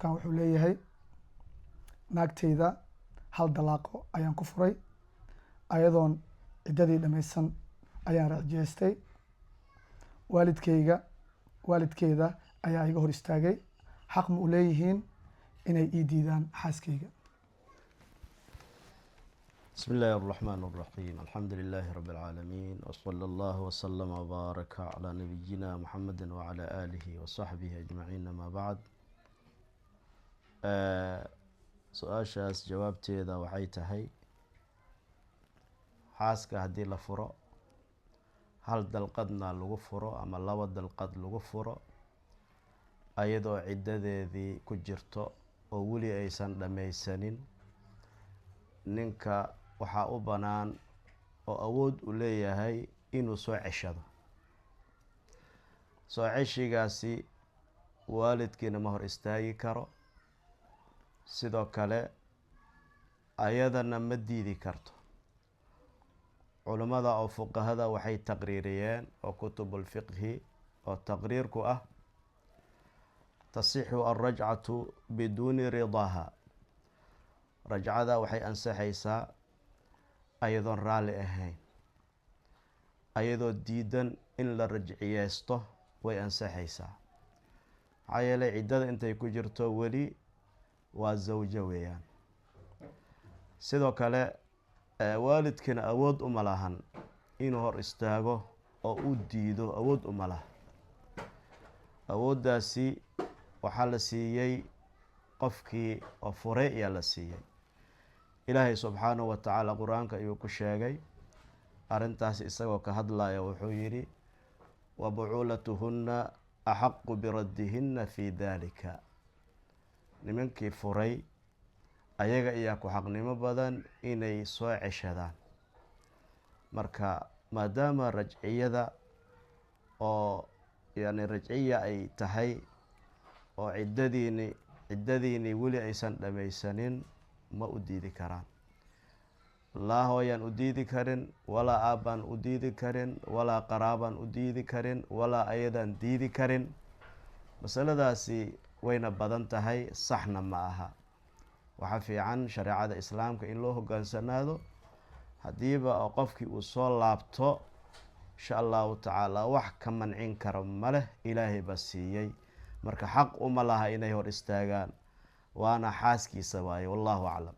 Qofkan wuxuu leeyahay, naagtayda hal dalaaqo ayaan ku furay, ayadoon ciddadii dhammaysan ayaan rajceystay. Waalidkayga, waalidkeeda ayaa iga hor istaagay. Xaq ma u leeyihiin inay ii diidaan xaaskayga? بسم الله الرحمن الرحيم، الحمد لله رب العالمين، وصلى الله وسلم وبارك على نبينا محمد وعلى آله وصحبه أجمعين، أما بعد. Su-aashaas jawaabteeda waxay tahay, xaaska haddii la furo, hal dalqadna lagu furo ama laba dalqad lagu furo, ayadoo ciddadeedii ku jirto oo weli aysan dhammaysanin, ninka waxaa u bannaan oo awood u leeyahay inuu soo ceshado. Soo ceshigaasi waalidkiina ma hor istaagi karo, sidoo kale ayadana ma diidi karto. Culimmada oo fuqahada waxay taqriiriyeen oo kutubulfiqhi oo taqriirku ah: tasixu alrajcatu biduuni ridaaha. Rajcada waxay ansaxaysaa ayadoon raalli ahayn, ayadoo diidan in la rajciyeysto way ansaxaysaa. Maxaa yeelay, ciddada intay ku jirto weli waa zawjo weeyaan. Sidoo kale waalidkina awood uma lahan inuu hor istaago oo u diido, awood uma laha. Awooddaasi waxaa la siiyey qofkii oo furay ayaa la siiyey. Ilaahay subxaanahu wa tacaala Qur-aanka ayuu ku sheegay arrintaasi, isagoo ka hadlaya wuxuu yidhi: "Wa bucuulatuhunna axaqu biraddihinna fii dalika." Nimankii furay ayaga ayaa ku xaqnimo badan inay soo ceshadaan. Marka maadaama rajciyada oo yani rajciya ay tahay oo ciddadiini weli aysan dhammaysanin, ma u diidi karaan. Laa hooyaan u diidi karin, walaa aabbaan u diidi karin, walaa qaraabaan u diidi karin, walaa ayadaan diidi karin. Masaladaasi wayna badan tahay, saxna ma aha. Waxaa fiican shareecada Islaamka in loo hogaansanaado. Haddiiba oo qofkii uu soo laabto, insha Allahu tacaala wax ka mancin karo maleh, Ilaahay baa siiyey. Marka xaq uma laha inay hor istaagaan, waana xaaskiisa waaye. Wallahu aclam.